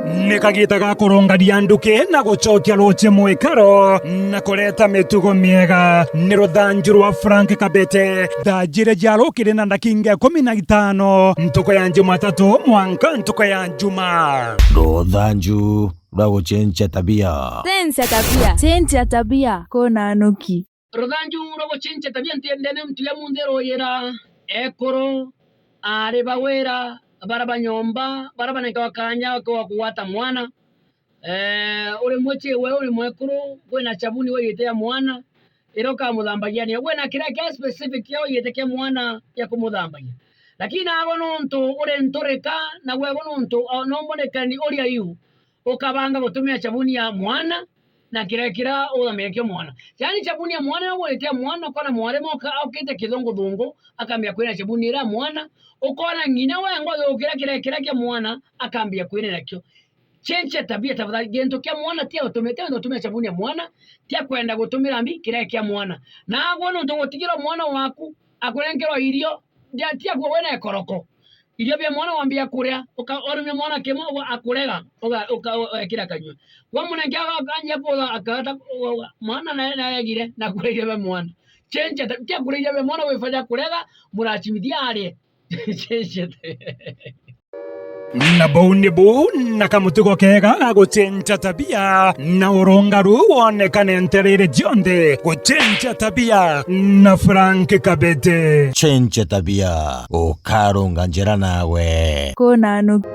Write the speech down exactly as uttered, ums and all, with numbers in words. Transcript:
Ni kagiita ga kurungania nduki na gucokia ruuji mwikaro na kureta mitugo miega. Ni ruthanju rwa Frank Kabete. Thaa jiiri cia rukiri na ndakinga ikumi na itano, ntuku ya Jumatatu mwanka ntuku ya Juma. Ruthanju rwa gucenjia tabia. Cenjia tabia. Cenjia tabia. Kuna nuki. Ruthanju rwa gucenjia tabia ntiendene muntu ya munthe ruyira, ekuru, aari ba wira, bara ba nyomba, bara banenkawa kaanya ga kugwata mwana. Eh, uri mucii we, uri mwekuru, kwina chabuni waigite ya mwana, iria ukamuthambagia niyo. Kwina kiria kia specific kia waigite kia mwana ya kumuthambagia. Lakini naagwe nuntu uri nturika, na gwegwe nuntu, o, no mbonekani uria iu, ukabanga gutumira chabuni ya mwana, na kiria kiria uthambagia kio mwana. Yaani chabuni ya mwana, yo gwite ya mwana, ukona mwarimu oka-, okite kithunguthungu, akambia kwina chabuni iria ya mwana, ukona ng'ina wengwa yukira kiria kiria kia mwana, akambia kwina nakio. Cenjia tabia tafadhali. Gintu kia mwana tia utumite, wenda utumira chabuni ya mwana, tia kwenda gutumira mbi kiria kia mwana. Naagwe nuntu gutigirwa mwana waku, akunenkerwa irio, ndia-, tia kuwa wina ikoroko. Irio bia mwana wambia kuria, uka-, warumia mwana kimwe, uga-, akurega, uga-, uka-, u-, ugekira kanyua. Wamunenke aga-, akanjia kutha, akagata, uga-, uga-, mwana nae naegire, na kuria irio bia mwana. Cenjia ta-, tia kuria irio bia mwana, wifanya kurega, muracimithia arie. Cenjia ta-, Na buu nibu na kamutugo keega ga gucenjia tabia, na urungaru wonekane ntereere cionthe. Gucenjia tabia na Frank Kabete. Cenjia tabia, ukarunga njira nawe. Kuna nuki.